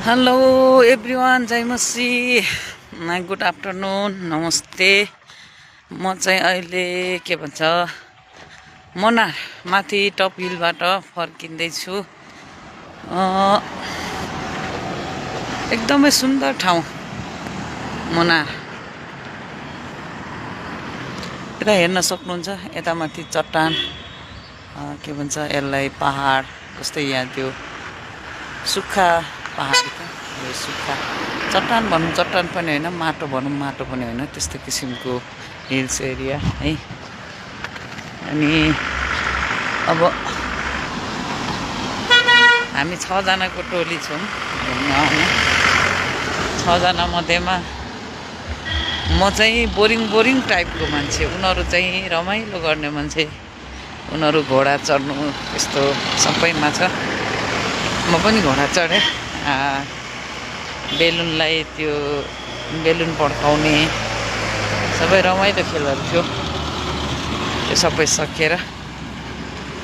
Hello everyone, जय मसी, good afternoon, नमस्ते। म चाहिँ अहिले के भन्छ मनार माथि टप हिलबाट फर्किँदैछु। एकदमै सुन्दर ठाउँ मनार। यता हेर्न सक्नुहुन्छ, यता माथि चट्टान, के भन्छ यसलाई, पहाड जस्तै। यहाँ त्यो सुक्खा पहाड, यो सुक्खा चट्टान भनौँ, चट्टान पनि होइन, माटो भनौँ, माटो पनि होइन, त्यस्तो किसिमको हिल्स एरिया है। अनि अब हामी 6 जनाको टोली छौँ घुम्न आउने। 6 जना मध्येमा म चाहिँ बोरिङ टाइपको मान्छे, उनीहरू चाहिँ रमाइलो गर्ने मान्छे। उनीहरू घोडा चढ्नु यस्तो सबैमा छ। म पनि घोडा चढेँ। बेलुनलाई त्यो बेलुन पड्काउने सबै रमाइलो खेलहरू थियो। त्यो सबै सकेर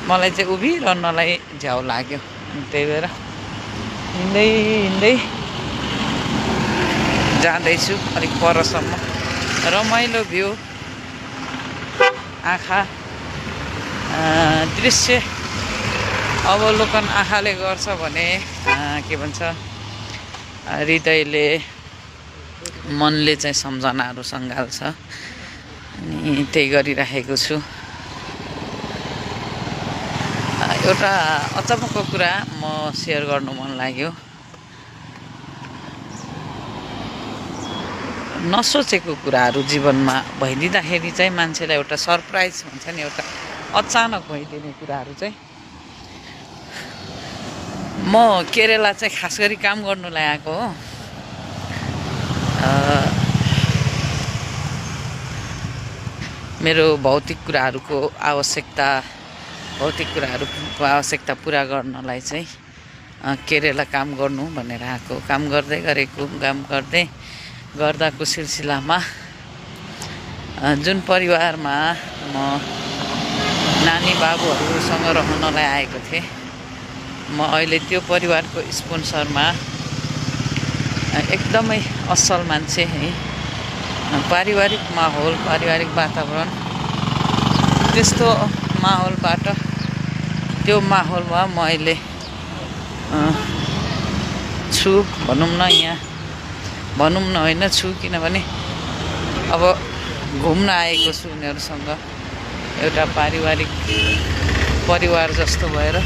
मलाई चाहिँ उभिरहनलाई झ्याउ लाग्यो। त्यही भएर हिँड्दै जाँदैछु अलिक परसम्म। रमाइलो भ्यू, आँखा दृश्य अवलोकन आँखाले गर्छ भने के भन्छ हृदयले, मनले चाहिँ सम्झनाहरू सङ्घाल्छ। अनि त्यही गरिराखेको छु। एउटा अचम्मको कुरा म सेयर गर्नु मन लाग्यो। नसोचेको कुराहरू जीवनमा भइदिँदाखेरि चाहिँ मान्छेलाई एउटा सरप्राइज हुन्छ नि, एउटा अचानक भइदिने कुराहरू चाहिँ। म केरेला चाहिँ खास गरी काम गर्नुलाई आएको हो। मेरो भौतिक कुराहरूको आवश्यकता पुरा गर्नलाई चाहिँ केरेला काम गर्नु भनेर आएको। काम गर्दाको सिलसिलामा जुन परिवारमा म नानी बाबुहरूसँग रहनलाई आएको थिएँ, म अहिले त्यो परिवारको स्पोन्सरमा एकदमै असल मान्छे है। पारिवारिक माहौल, पारिवारिक वातावरण, त्यस्तो माहौलबाट त्यो माहौलमा म अहिले छु भनौँ न। यहाँ भनौँ न होइन, छु, किनभने अब घुम्न आएको छु उनीहरूसँग। एउटा पारिवारिक परिवार जस्तो भएर